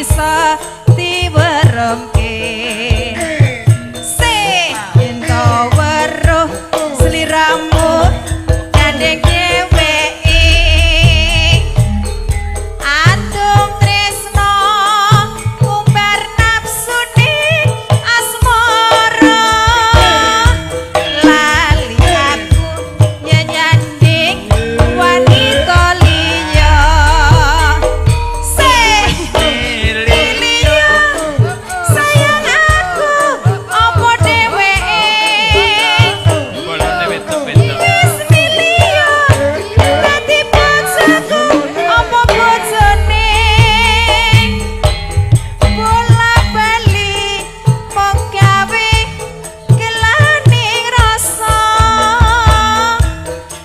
bisa diweremke. Se yen to weruh sliramu gandeng dheweke, andung tresno umbar nafsune asmara, lali aku nyanyanding wanita liya. Se liya sayang aku apa dheweke, Bolone wedok-wedok. wis miliya dadi bojoku apa bojone, bola bali mung gawe kelaning rasa,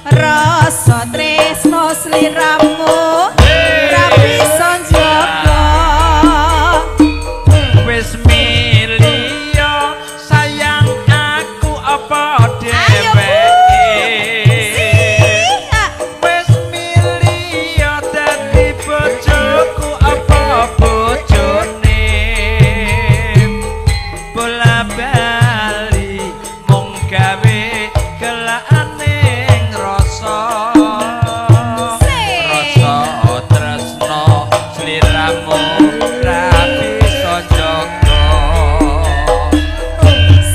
rasa tresno sliramu ora bisa njaga. Wis miliya sayang aku apa Ayo, Bu. dheweke. Siap. Wis miliya dadi bojoku apa bojone, bola bali mung gawe gelane rasa, rasa tresno sliramu ra bisa jaga.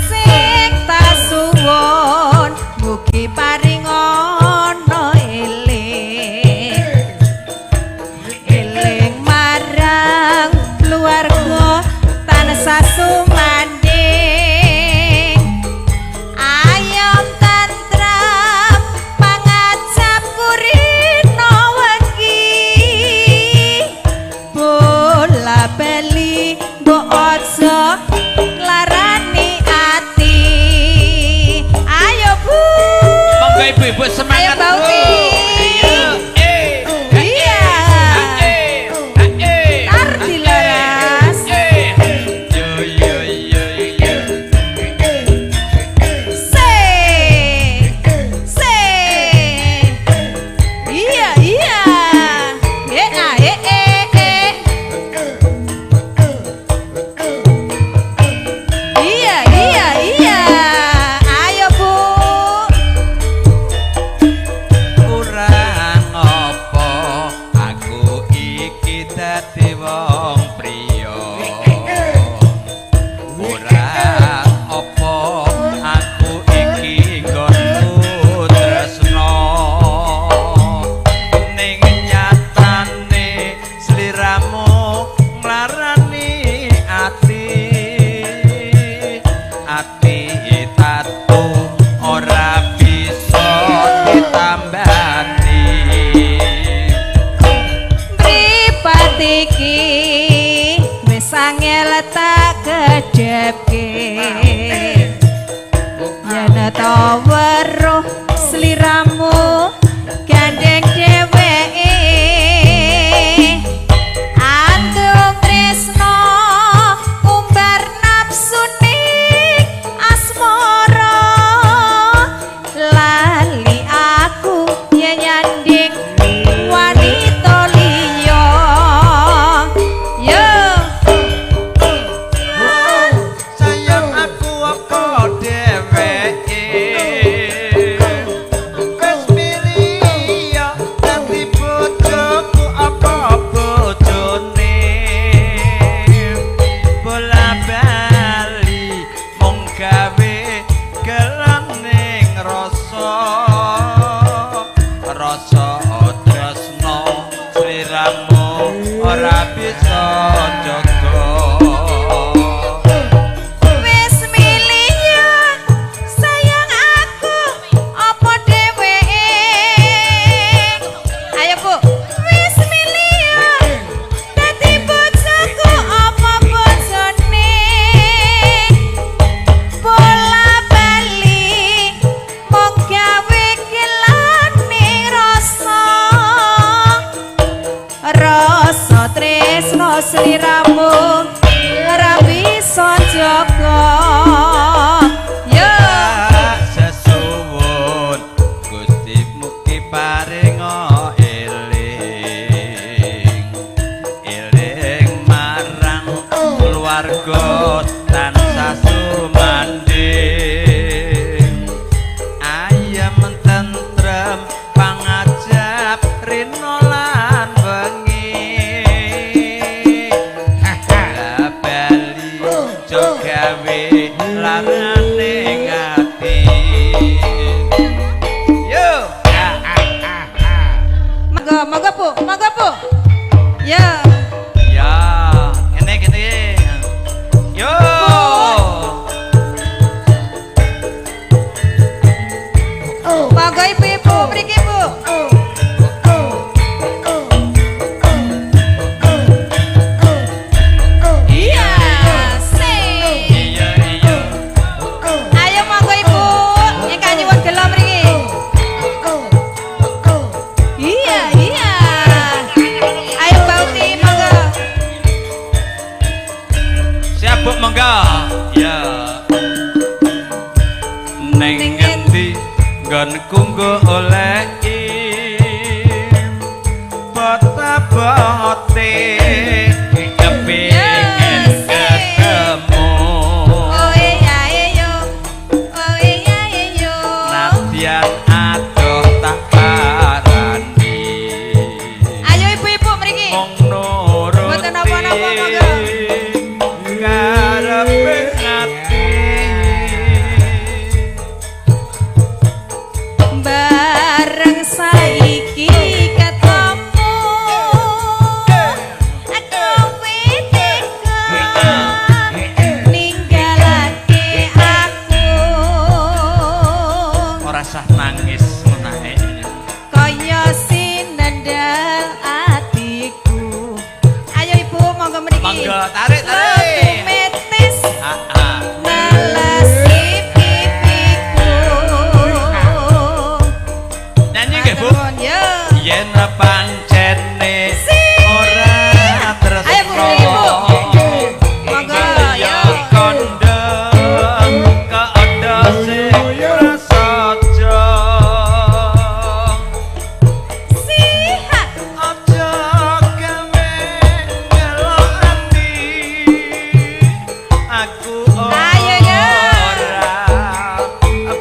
Sing tak suwun mugi paring ana eling, eling marang keluarga tansah sumanding, ayom tentrem pangajap kurina wengi, bola bali mbok aja nglarani ati. Ayo, Bu. Monggo ibu-ibu semangat. Ayo, Mbak Bu. Uti. Ayo, eh, Iya. eh, eh, Tar dilaras. eh, yo yo yo yo. Se se iya iya, e a e e e, iya iya iya. Ayo, Bu. Kurang apa aku iki dadi wong priya, kurang apa aku iki nggonku tresno, ning nyatane sliramu nglarani ati, ati tatu ora bisa ditambani. Mripat iki wis angel tak kedhepke, yen ta weruh sliramu gandeng dheweke, andung tresno umbar nafsune asmara, lali aku nyanyanding wanita liya. Yo. Sayang aku apa dheweke, wis swarga tansah sumandhing ayem tentrem pangajap rina lan wengi bali aja gawe larane ati. Yo ya. Monggo, monggo Bu, monggo Bu. Ya. Ya, ngene kene. Yo. Monggo ibu-ibu mriki Bu. Iya, sik. Iya, iya. Ayo monggo Ibu, ingkang nyuwun gela mriki. Iya, iya. Ayo Bauti monggo. Siap Bu, monggo. Ya. Neng ngendi nggonku goleki bota-bote kepingin ketemu. Oh iya iyo. Oh iya iyo. Nadyan adoh tak parani. Ayo ibu-ibu mriki. Mung nuruti Mboten napa-napa, monggo. karepe ati. Bareng saiki ketemu kowe tega ninggalake aku. Ora sah nangis menake. Kaya sinendal atiku. Ayo ibu monggo mriki. Monggo tarik tarik. Metis Ah, ah. nelesi pipiku. Nyanyi nggih Bu. Matur nuwun, yo. Yen pancene Sip. ora tresno. Ayo, Bu, Ibu. Monggo, Ya yo. kandha kandha sing prasaja. Sihat. Aja gawe ngelo ati. Aku Ayo, ya. ora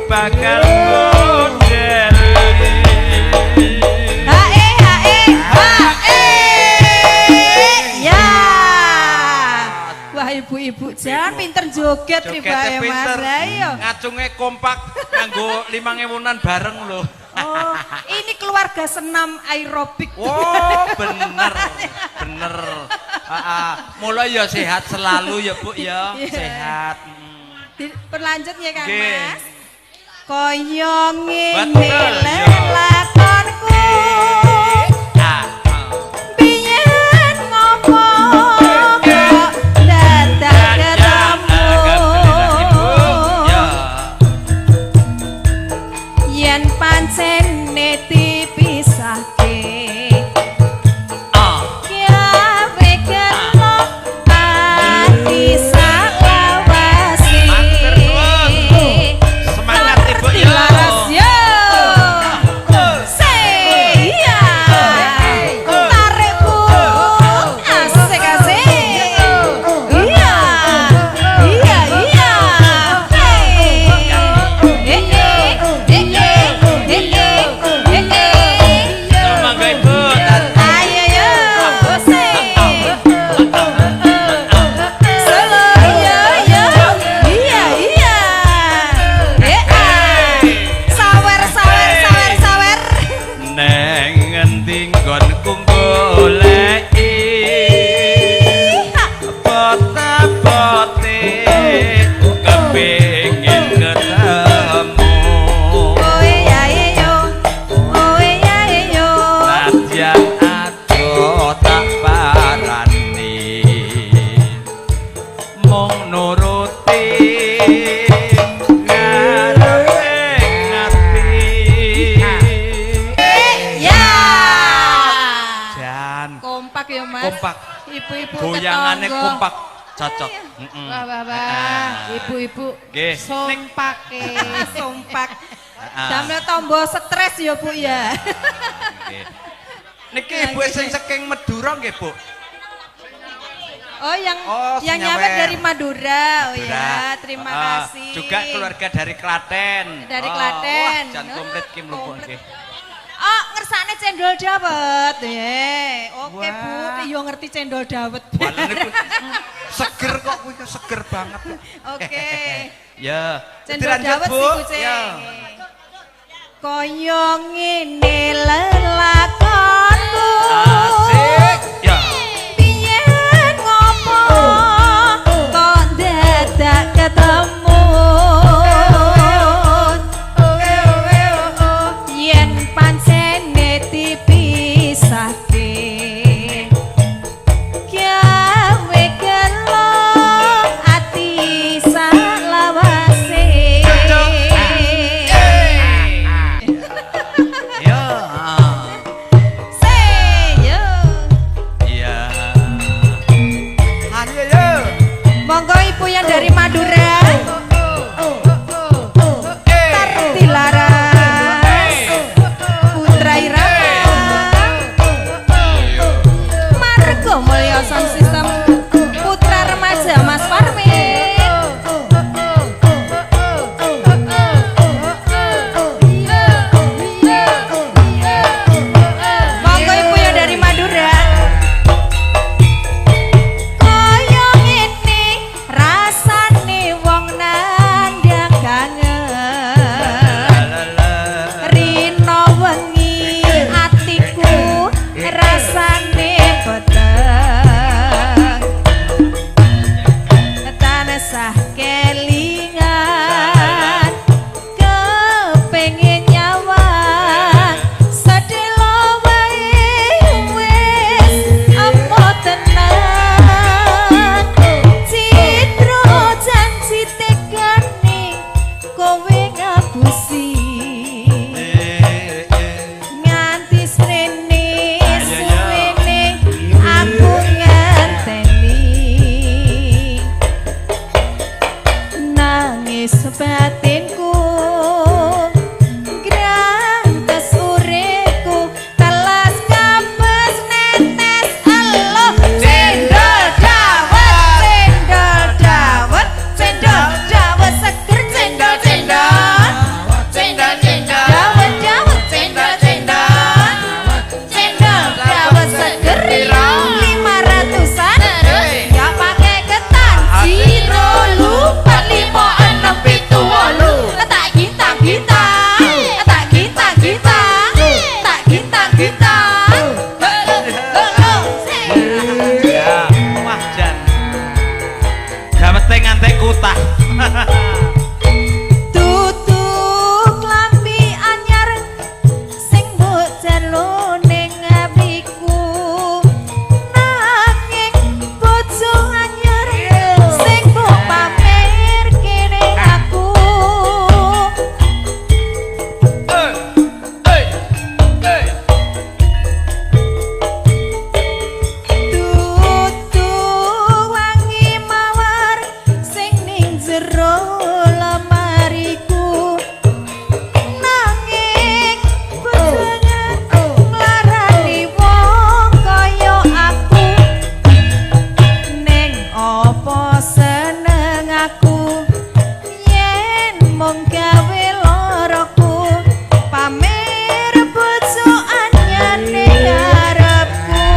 bakal gondeli. Hae hae hae. Ya. Wah ibu-ibu jan pinter joget Jogete ribae Mas. pinter. Lah iya. Ngacunge kompak nganggo 5.000-an bareng lho. Oh, ini keluarga senam aerobik. Wow, bener. Bener. Heeh. Mulai ya sehat selalu ya, Bu ya. Iya. Sehat. Mm. Diperlanjut ya Kang Nggih. Mas. Kaya ngene Betul, yo. lelakonku. Ah. Biyen ngopo kok dadak ketemu. Alhamdulillah, Ibu. Ya. Yen pancene dipisahke Ah. gawe gelo ati saklawase. Matur nuwun. Semangat Ibu ya. Laras yo. Se iya. Tarik Bu. Asik asik. Iya. Iya iya. Hey. Eh eh eh eh eh eh eh. Monggo Ibu. Ayo yo. Se. Solo yo yo. Iya iya. Eh ah. Sawer sawer sawer sawer. Neng ngendi nggonku goleki bota-bote kepingin ketemu. Oh iya iyo. Oh iya iyo. Nadyan adoh tak parani mung nuruti ngarepe ati. Ya. Jan Kompak ya Mas. Kompak. Ibu-ibu goyangane tetangga. kompak cocok. Iya. Mm-mm. Wah, wah, wah, ibu-ibu Nggih. sumpake. Sompak. Ah. Damel tombo stres ya Bu ya. Nggih. Niki ibu sing saking Madura nggih, Bu. Oh, yang Oh, yang senyawer. nyawer dari Madura. Oh Madura. ya, terima kasih. Juga keluarga dari Klaten. Dari Oh, Klaten. Wah, jan komplit ki mlumpuk Komplit. nggih. Oh, ngersane cendol dawet. Oke, Bu. Wah. Yo ngerti cendol dawet. Wah, niku seger kok kuwi seger banget. Oke. Ya. Cendol Dilanjut, dawet Bu. sih kucing. Ya. Kaya ngene lelakonku. Asik. Ya. Piyen ngopo kok dadak ketemu? Yen pancene dipisahke gawe gelo ati salawase. Ya. Se yo. Iya. Ayo yo. Monggo ibu yang dari Madura. Tarti Laras, Putra Irama, Margo Mulyo Sound System, Putra Remaja Mas Parmin. Monggo ibu yang dari Madura. Kaya ngene rasane wong nandhang kangen. Rino wengi atiku rasane peteng. Tansah kelingan kepengin nyawang sedelo wae wis apa tenan. Citra janji tekane kowe ngapusi nganti srene suwene aku ngenteni nangis batinku grantes uripku telas kapes netes elo. Cendol dawet, cendol dawet, cendol dawet seger, cendol cendol Cendol cendol. dawet dawet, cendol cendol cendol dawet seger, 500-an nggak pakai ketan. Jiro lupa 5 6 7 8 tak gintang gintang tak gintang gintang tak gintang gintang. Ya, wah jan. Dawete ngantek kutah. Tutuk lambi anyar sing mbok jalo ning apiku, nanging bojo anyar sing mbok pamer kene aku. Tutuk wangi mawar sing ning jero lemariku, nanging bojone nglarani wong kaya aku. Ning apa seneng aku yen mung gawe loroku pamer bojo anyar ning ngarepku.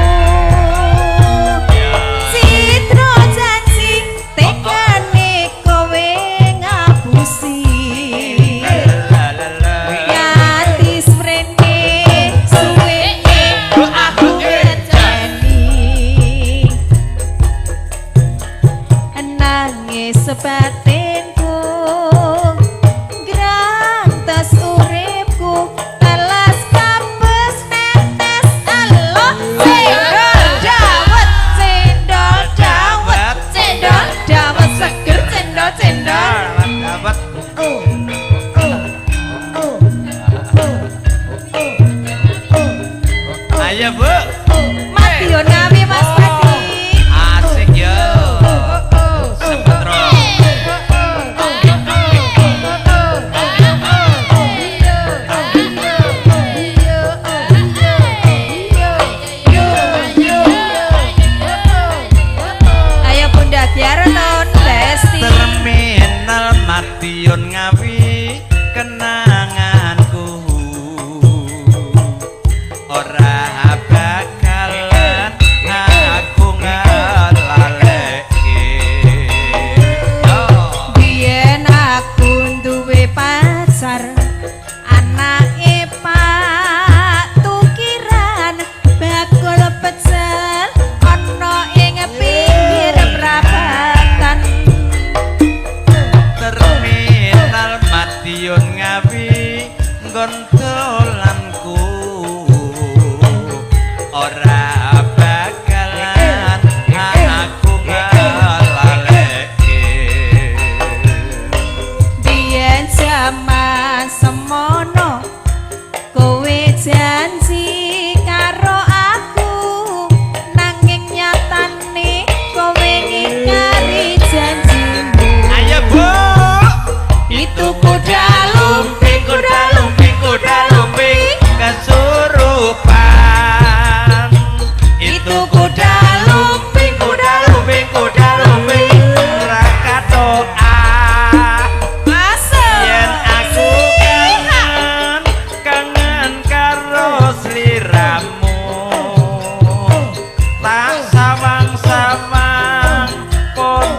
Citra janji tekane kowe ngapusi nganti sprene suwene aku ngenteni nangis batinku grantes uripku telas kapes netes elo. Cendol dawet, cendol dawet, cendol dawet seger, cendol cendol. Dawet. Ayo, Bu. Madiun Ngawi Mas Pati. Asik yo. Sepetro.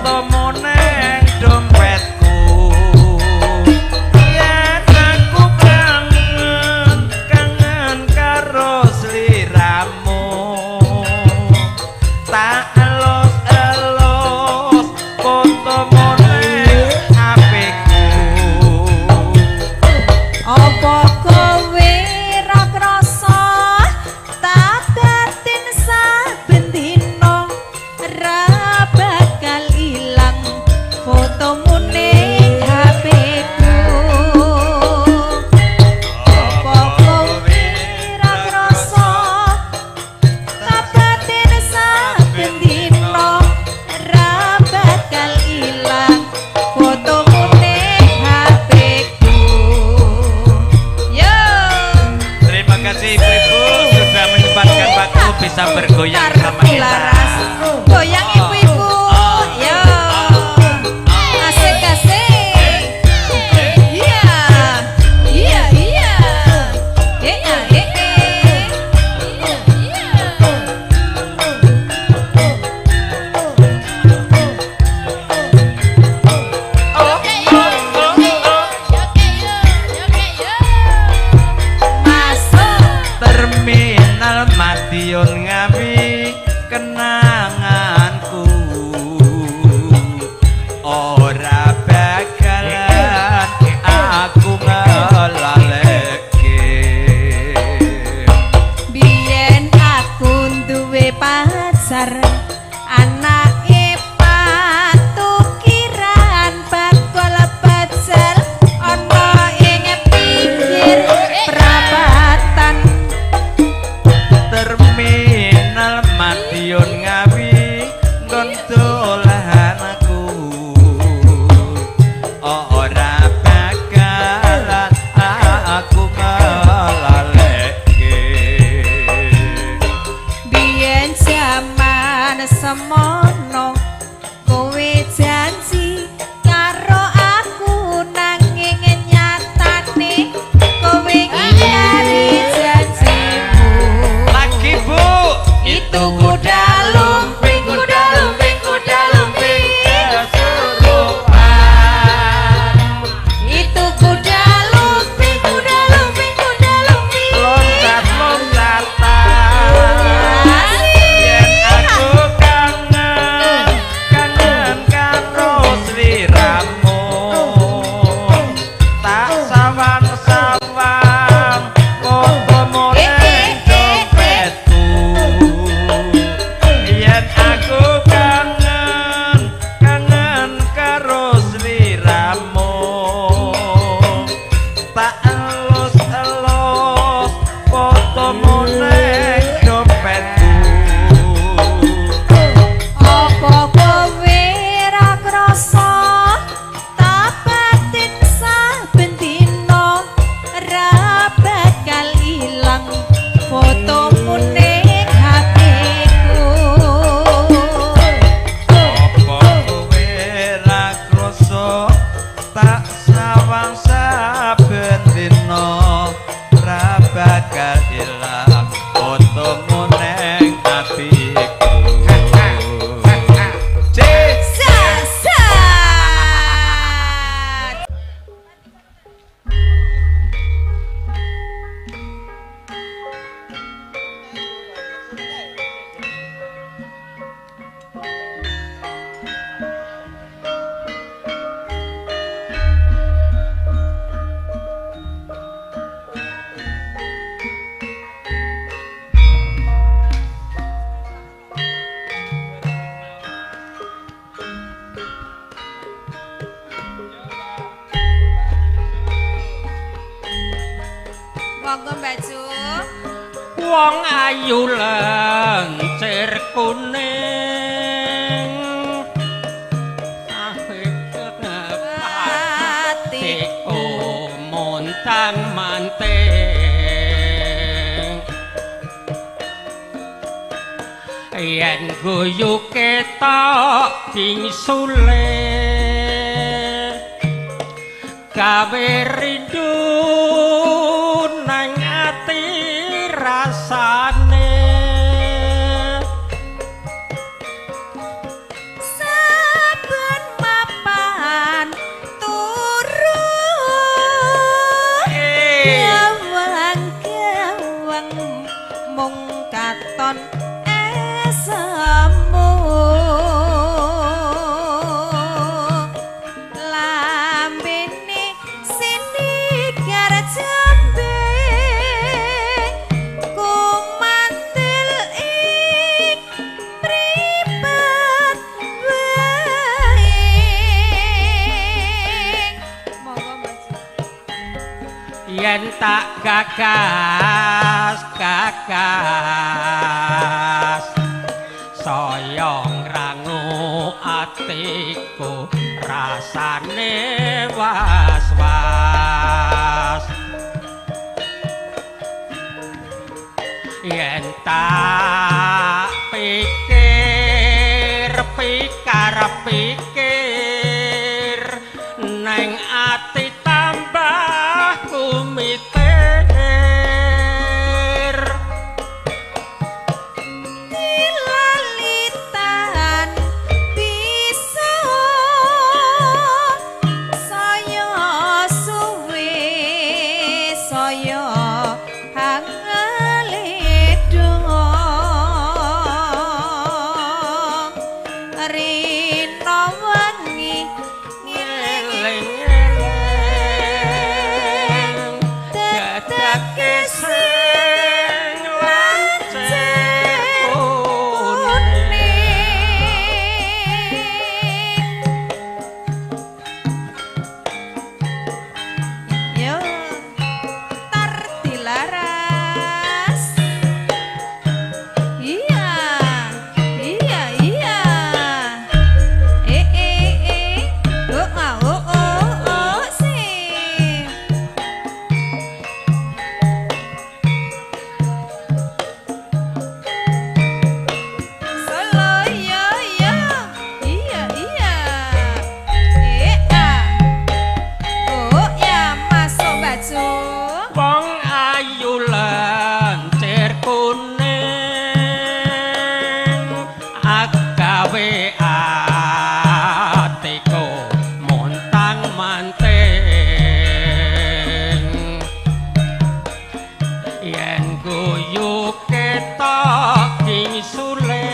fotomu neng dompetku. Yen aku kangen, kangen karo sliramu, tak elus-elus fotomu neng HP-ku. Apa kowe ra krasa tak batin saben dina, ra bakal ilang fotomu ning HP-ku. Apa kowe ra krasa tak batin saben dina, ra bakal ilang fotomu ning HP-ku. Yo. Terima kasih ibu-ibu sudah menyempatkan waktu bisa bergoyang sama kita. Laras. Goyang ibu-ibu. Yo. Asik asik. Iya. Iya iya. Iya iya. Iya iya. Masuk. Terminal Madiun Ngawi kenanganku, ora bakalan aku ngelaleke. Biyen aku duwe pacar, anake patukiran bakul pecel ana ing pinggir prapatan. Terminal Madiun Ngawi nggon dolanku, ora bakalan aku ngelaleke. Biyen jaman semono kowe janji karo aku, nanging nyatane kowe ngingkari janjimu. Lagi Bu, Itu kuda lumping, kuda lumping, kuda lumping. Kesurupan. Itu kuda lumping, kuda lumping, kuda lumping. Loncat-loncatan. Yen aku kangen, kangen karo sliramu, tak sawang-sawang fotomu neng dompetku. Yen aku kangen, kangen karo sliramu, tak elus-elus fotomu neng dompetku. Apa kowe ra krasa tak batin saben dina, ra bakal ilang fotomu ning HP-ku. Apa kowe ra krasa tak sawang saben dina, ra bakal ilang fotomu neng atiku. Cek. Sa sa. Monggo Mbak Ju. Wong ayu lencir kuning, atiku montang manting, yen guyu ketok bingsule, gawe rindu nang ati rasane. Saben Yen tak gagas gagas saya ngrangu atiku rasane was-was. Yen tak pikir pikar pikir neng ati tambah kumitir. Dilalitan bisa saya suwe saya hangaledong rina wengi ngiling Eling-eling dadake sing lancir kuning. Yo tar dilaras. Iya, iya, iya. Eh eh eh. Oh ah oh oh oh sing. Solo yo yo. Iya iya. Eh ah. Oh ya masuk baju. Wong ayu lencir kuning agawe atiku montang manting. Yen guyu ketok gisule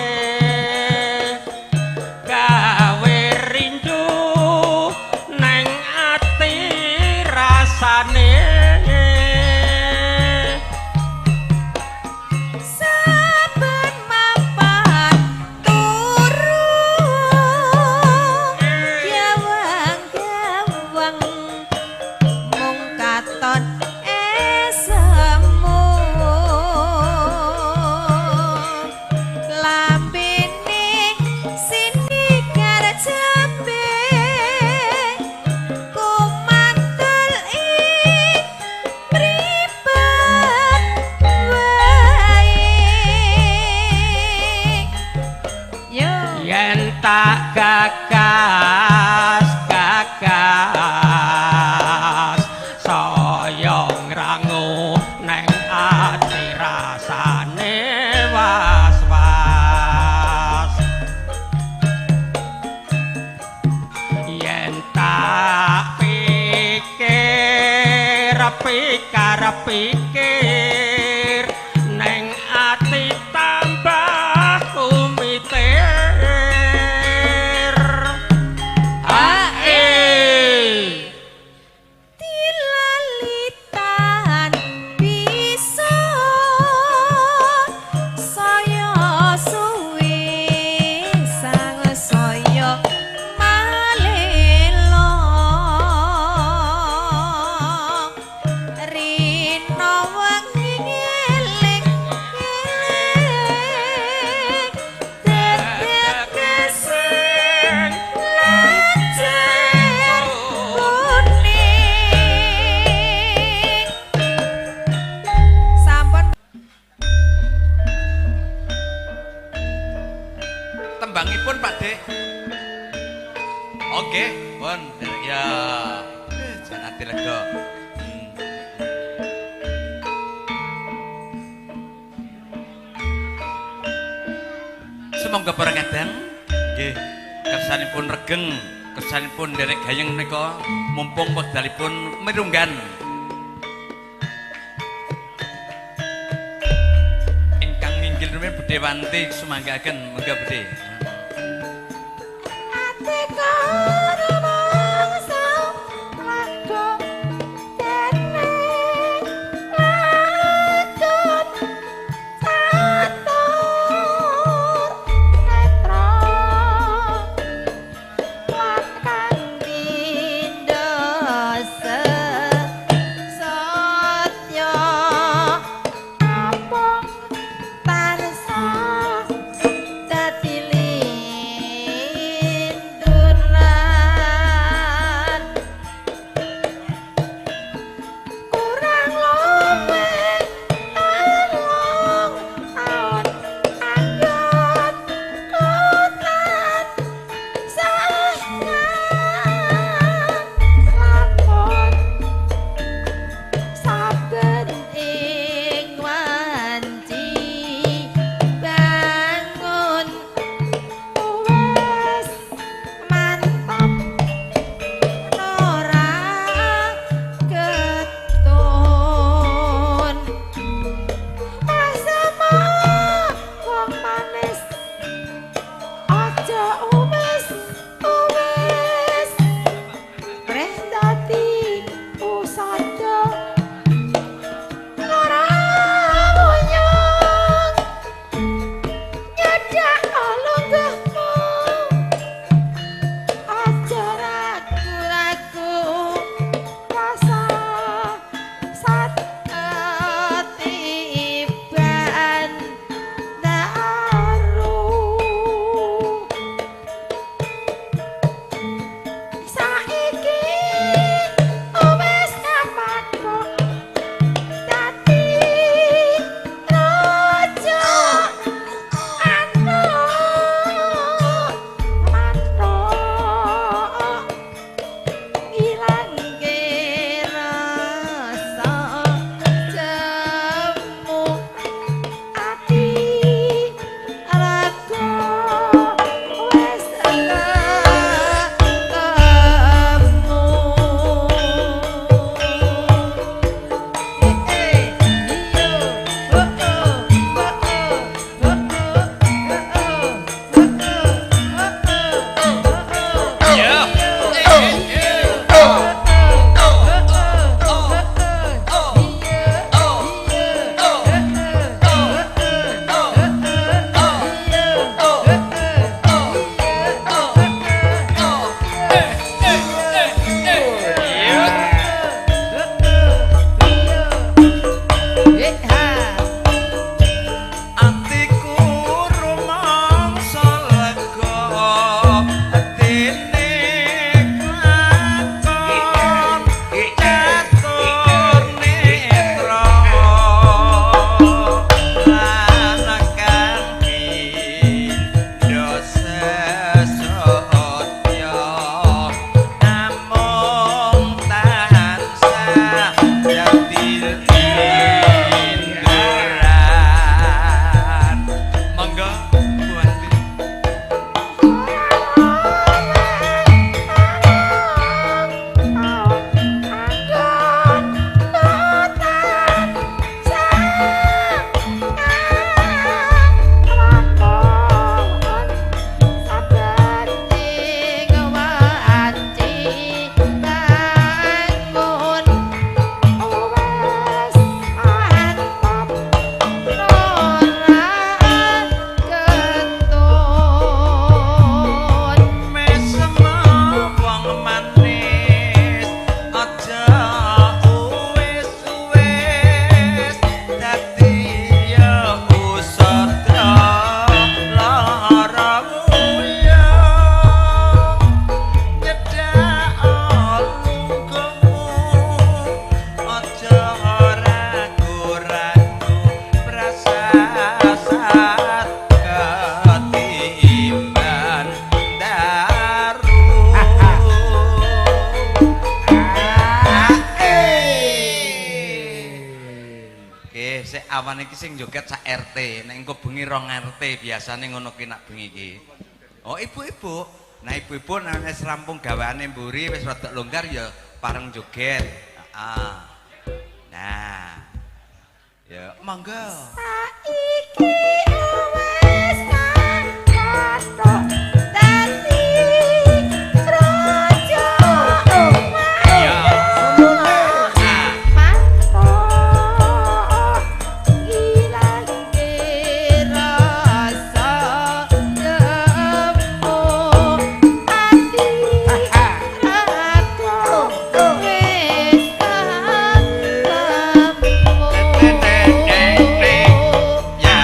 gawe rindu neng ati rasane. Saben mapan turu gawang-gawang mung katon esemu lambene sindigar jambe kumantul ing mripat wae. Yo Yen tak gagas gagas saya ngrangu neng ati rasane was-was. Yen tak pikir pikar pikir neng ati tambah kumitir. Hae Dilalitan bisa saya suwe sang saya malelo rina wengi ngeling eling dadake sing lancar kuning. Sampun Tembangipun Pak Dek. Oke, pun ya. Jangan ati lega. Semoga para kadang nggih kersanipun regeng, kersanipun nderek gayeng menika mumpung wekdalipun mirunggan. Ingkang nginggil rumiyin Budhe Wanti sumanggaken monggo Budhe. Ati kono mangsa laga dene lakon catur netra lan kang pindho sesaya. Awan iki sing joget sak RT, nek engko bengi rong RT biasane ngono ki nak bengi iki. Oh, ibu-ibu. Nah, ibu-ibu nek wis rampung gaweane mburi wis rada longgar ya pareng joget. Heeh. Nah. Ya, monggo. Saiki wis kathok dadi raja. Ya. Nah. Mantuk Ilangke rasa lemu ati raga wis ketemu. Ya.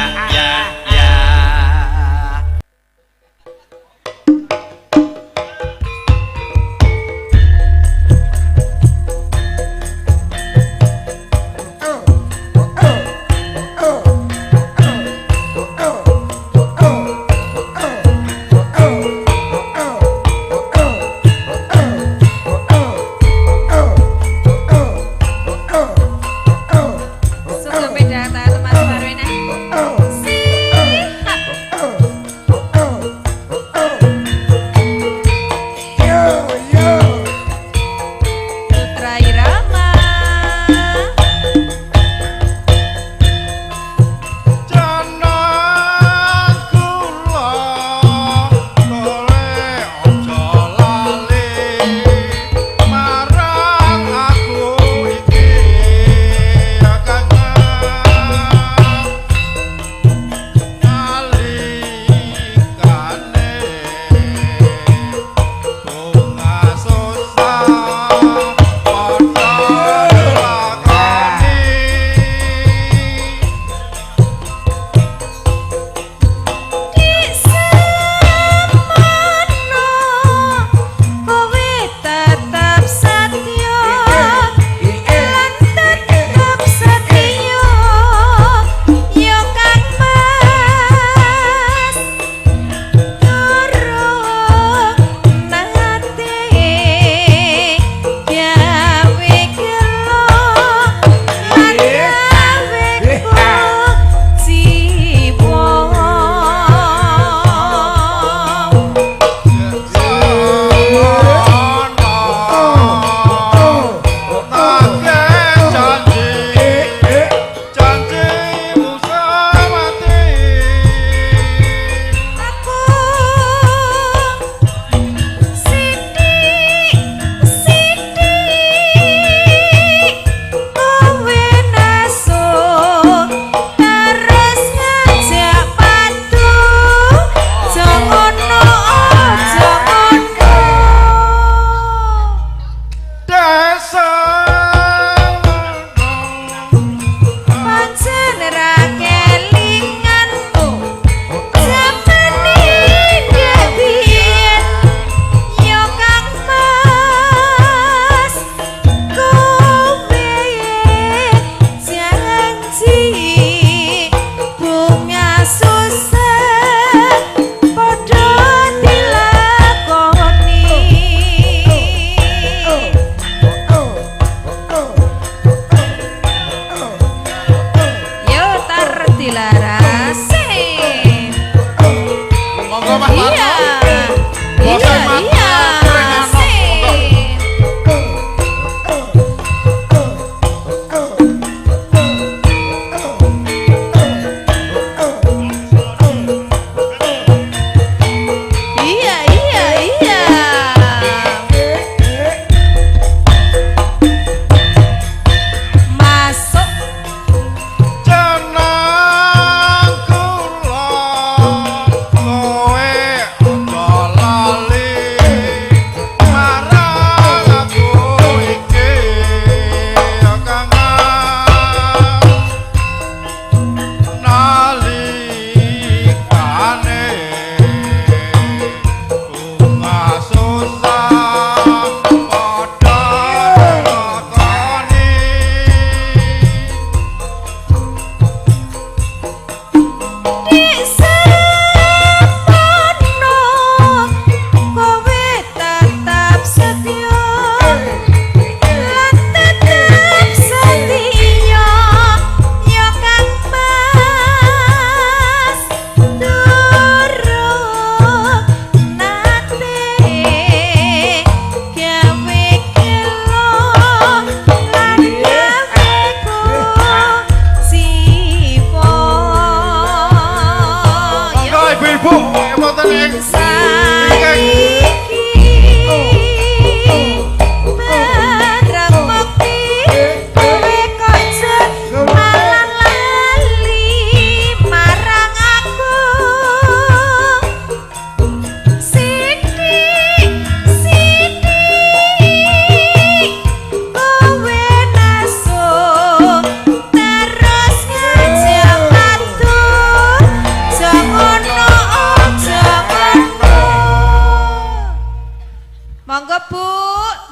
Monggo Bu,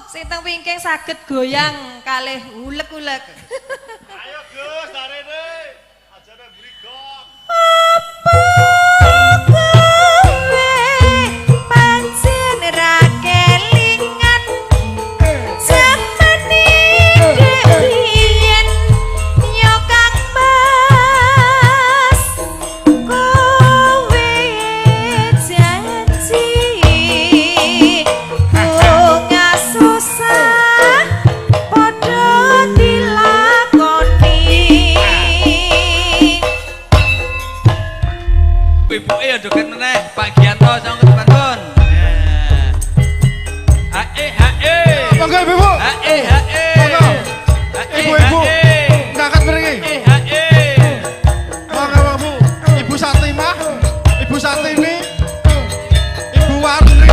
sing teng wingking saged goyang kalih ulek-ulek. Ayo Gus, darene. Aja nek mburi gong. Apa kowe pancen ra kelingan jamane dek biyen yo Kang Mas, kowe janji bunga susah padha dilakoni. Ibuke ya joget meneh, Pak Gianto sang kepanton. Hae hae. Monggo Ibu-ibu. Hae hae. Monggo. Ibu-ibu. Ngangkat mriki. Hae hae. Monggo Bu. Ibu Satimah, Ibu Satini, Ibu Warni.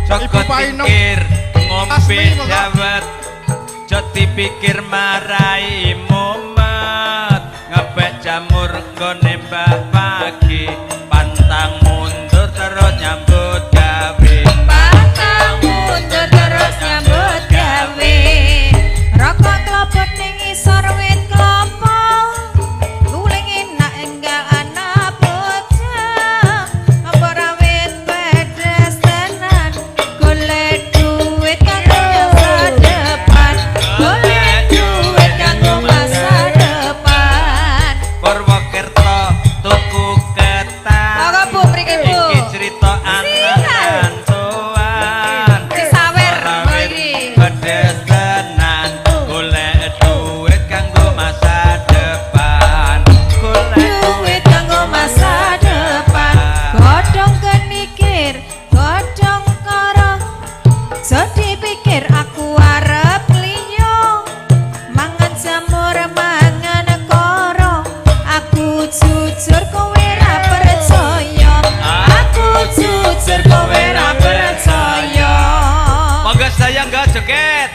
Joko Ibu Painem. pikir ngombe Asmi, monggo. dawet. Jod dipikir marai mumet. Ngebek jamur nggone Mbah Pagi. Pantang mundur terus nyambut gawe. Pantang mundur terus nyambut gawe. Rokok klobot ning isor wit klopo. Guling enak enggal ana bocah. Apa rawit pedes tenan. Golek duit kanggo masa depan. Golek duit kanggo masa depan. Purwokerto tuku ketan. Monggo Bu mriki Bu. Iki cerita anak Siap. rantauan. Disawer Rawit mriki. pedes tenan. Golek duit kanggo masa depan. Golek Duit kanggo masa depan. Godhong kenikir, godhong koro. Jadi pikir aku arep liyo. Mangan jamur, mangan koro. Aku jujur kowe ra percaya. Aku jujur kowe ra percaya. Monggo saya enggak joget.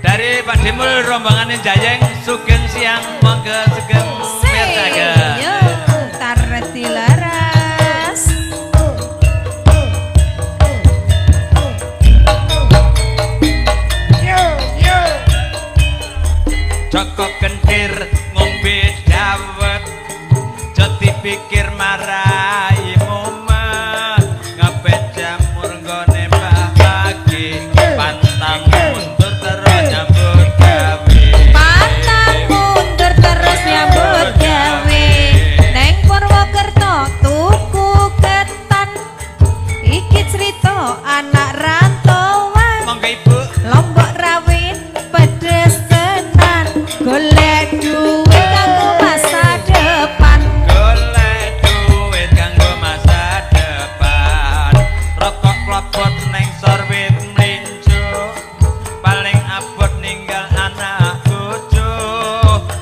Dari Pak Dimul rombongan Jayeng sugeng siang monggo sugeng mirsaken. Yo, taret dilaras. Joko kentir ngombe dawet. Jod dipikir marai mumet. Ngebet jamur nggone Mbah Pagi. Pantang mundur terus nyambut gawe. Pantang mundur terus nyambut gawe. Neng Purwokerto tuku ketan. Iki cerita anak rantauan. Monggo Ibu. Lombok rawit pedes tenan. Golek duit kanggo masa depan. Golek duit kanggo masa depan. Rokok klobot neng sorwit mlinjo. Paling abot ninggal anak bojo.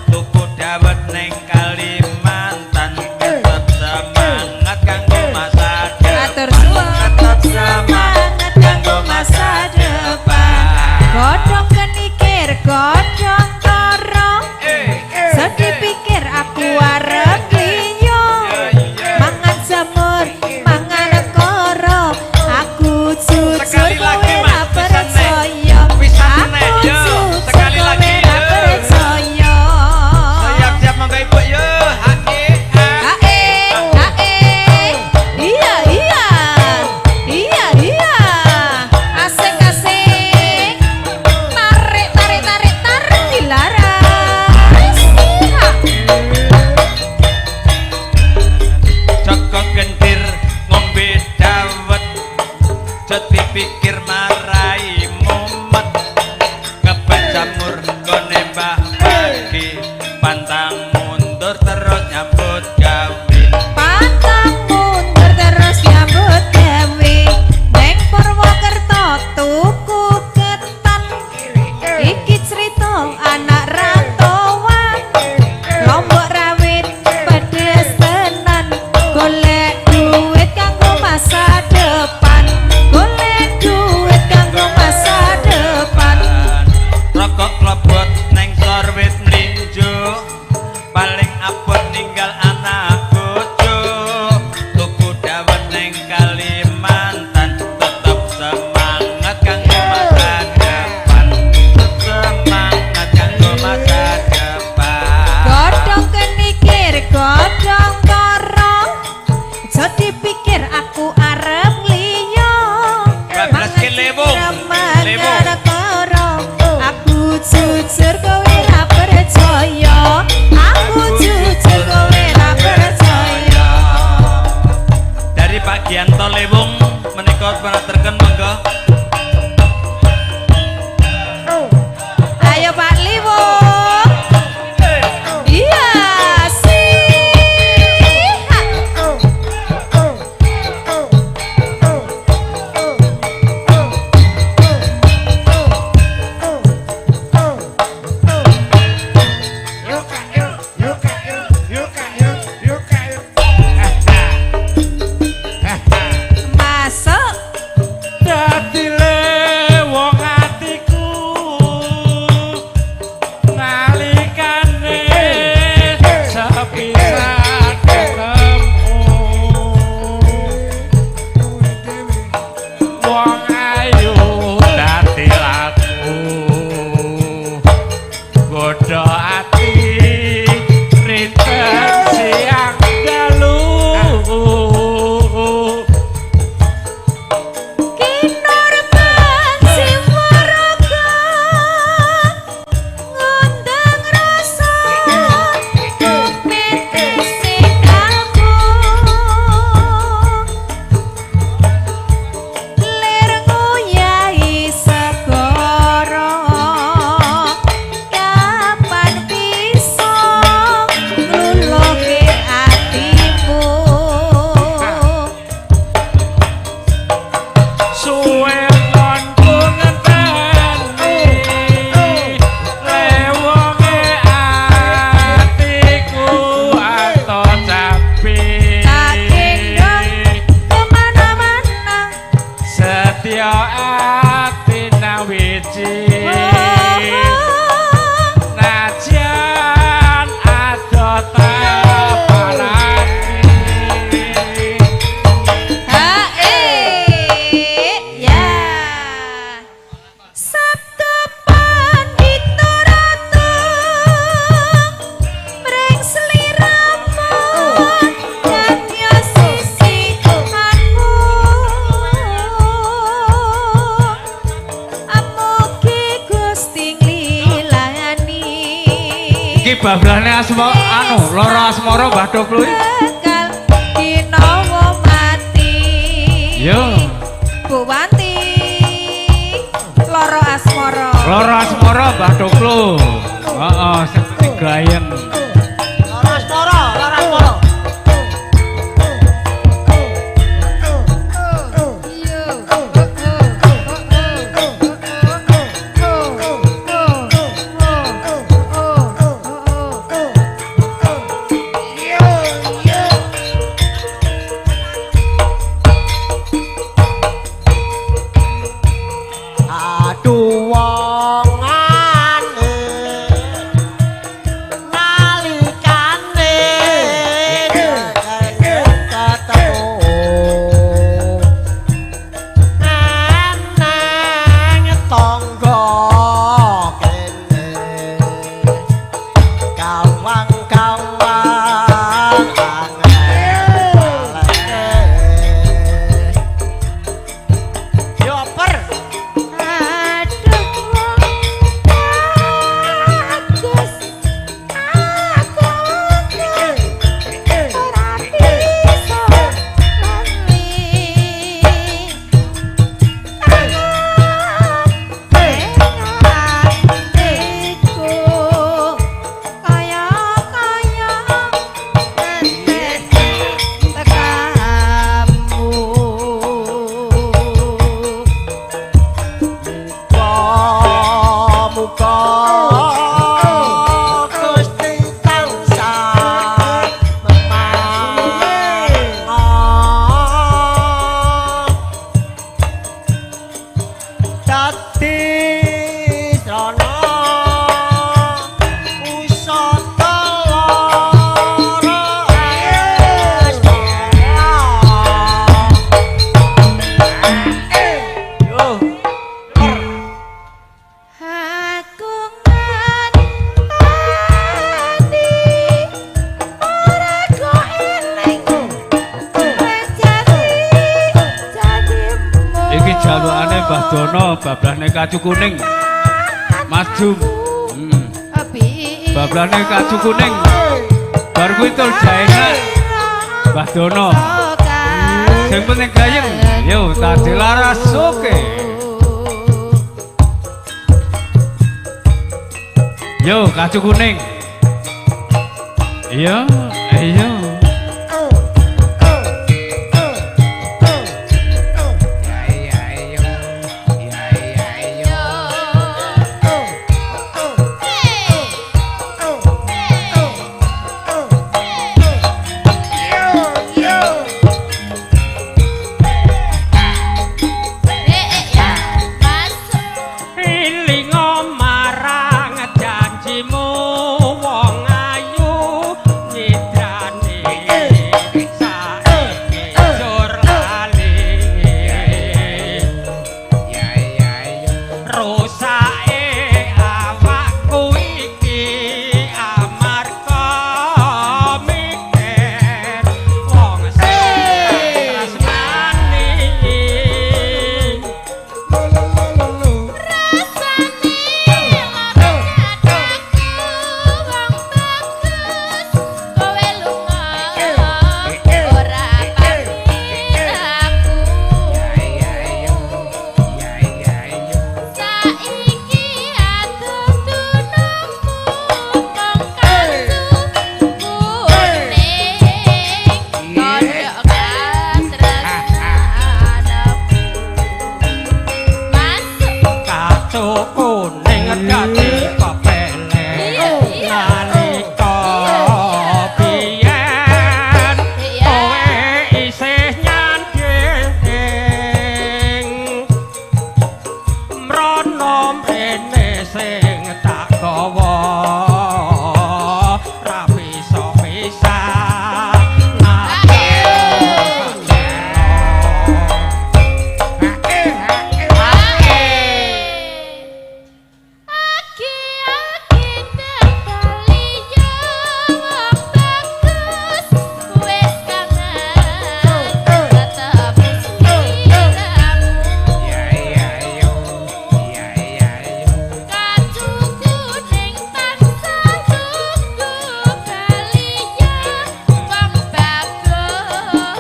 Tuku dawet neng Kalimantan. Tetep semangat kanggo masa depan. Atur suwun. Tetep semangat kanggo masa depan. Godhong kenikir, godhong koro. Sedih pikir aku arep liyo. Mangan jamur, mangan koro. Aku jujur Sekali lagi, kowe Mas. ra Pisan neh. percaya. Pisan Aku neh, yo. jujur Sekali kowe lagi, ra yo. percaya. Siap-siap monggo Ibu yo. Hae ha. Ae, ae. Iya, iya. Iya, iya. Asik, asik. Tarik, tarik, tarik, tarik dilaras. Ha. Joko kentir ngombe dawet. Jod dipikir neng Kalimantan, tetep semangat kanggo masa depan, semangat kanggo masa depan. Godhong kenikir, godhong koro. Aja dipikir aku arep liya. 12 ke lewung. Lewung. Koro. Aku jujur kowe ra percaya. Aku jujur kowe ra percaya. Dari Pak Gianto Lewung menika panaterken monggo. Ayo Pak Liwong. Iya, sihat. Yuk kak yuk, yuk kak yuk, yuk kak yuk, yuk kak yuk. Masuk. Dadi lewong atiku nalikane sepisan ketemu wong ayu dadi laku godho ati riten siang dalu. Kinurban siwaraga ngundang rasa kupiti sikalmu lir nguyai segara kapan bisa ngluluhke atimu. Suwe konku ngenteni lewonge atiku ato capi. Tak gendong kemana-mana. Setya ati nang wiji najan ado taparani. Ha ya. Sabtu Pandita Ratu mring sliramu dadi sisihanmu. Amugi Gusti nglilani. Iki bablane asma anu Loro Asmara Mbah Doklu iki. Tekal dinawa mati. Yo. Bu Wanti Loro Asmara. Loro Asmara Mbah Doklu. Heeh, sing penting gayeng. Loro Asmara, Loro Asmara. Yo. Aduh wong aneh. jalukane Mbah Dono, bablane kacu kuning. Mas Jum. Bablane kacu kuning. Bar kuwi tul jaenak Mbah Dono. Sing penting gayeng. Yo tadi laras oke. Yo kacu kuning. Iya, iya.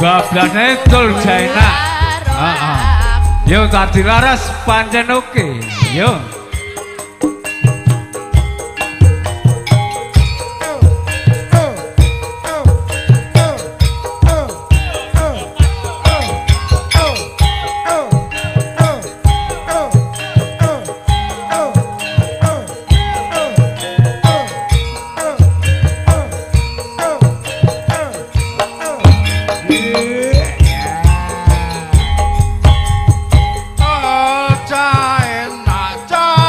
Bablane tul jaenak. Heeh. Yo tadi laras pancen oke. Yo. Enak.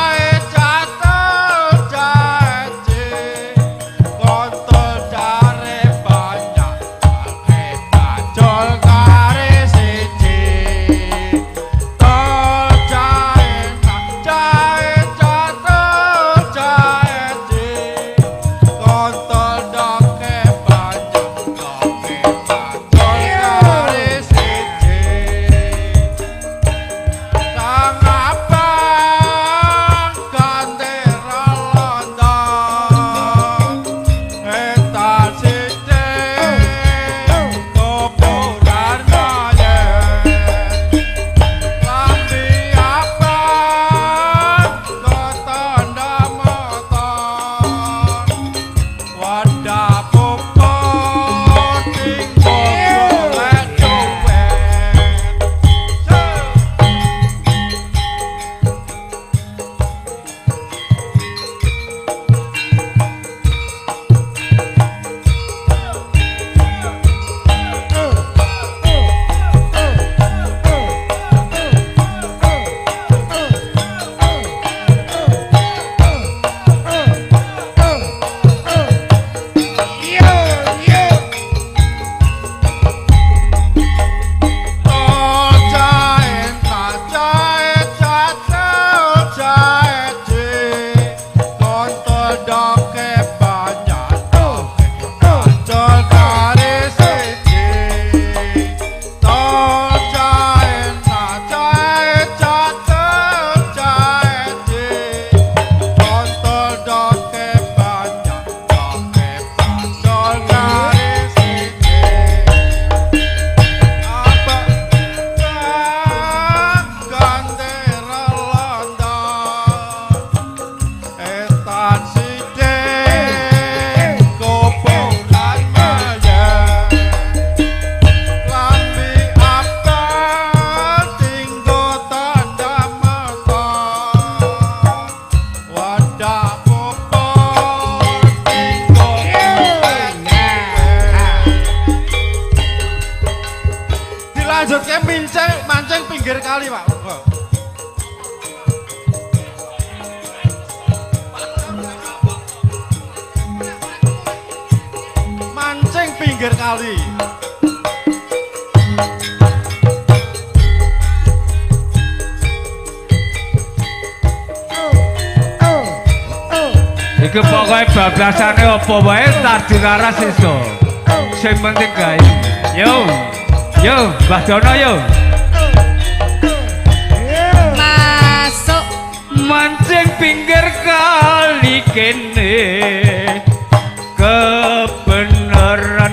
minceng mancing pinggir kali, Pak. Monggo. Mancing pinggir kali. Iku pokoke bablasane apa wae Tardi Laras iso. Sing penting gawe. Yo. Yo, Mbah Dono yo. Masuk Mancing pinggir kali kene. Kebenaran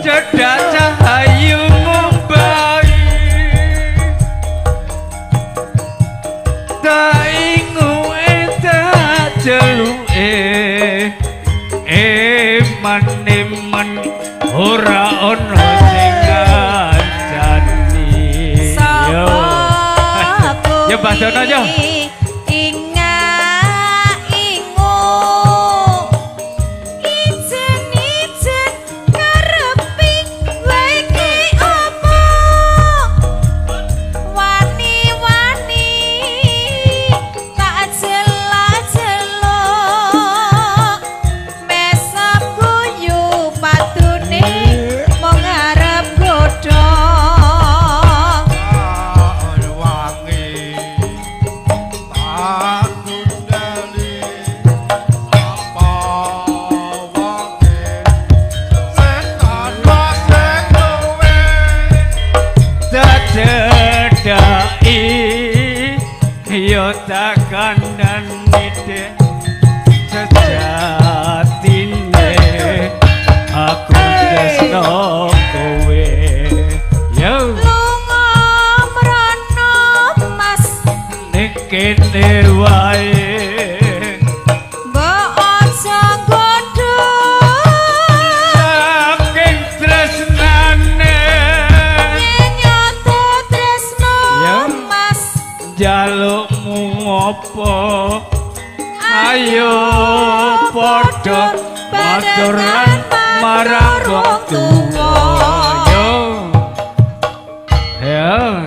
cedak cahayu mumbai. Tak ingu tak celuke eman eman ora ono sing ngancani. Yo. sapa Yo, Mbah Dono, yo. Inga ingu ijen ijen karepi wae ki opo wani wani tak jelak jelok mesap guyu padune mung arep godhong. Wangi tak gundali apa wonge setan sing luwe Dadai yo tak kandhani dek sejatine aku tresno kowe. Yo Lunga mrono Mas ning kene wae mbok aja nggodho saking tresnane yen nyoto tresno Ya. Mas jalukmu apa ayo padha maturan marang wong tuwa.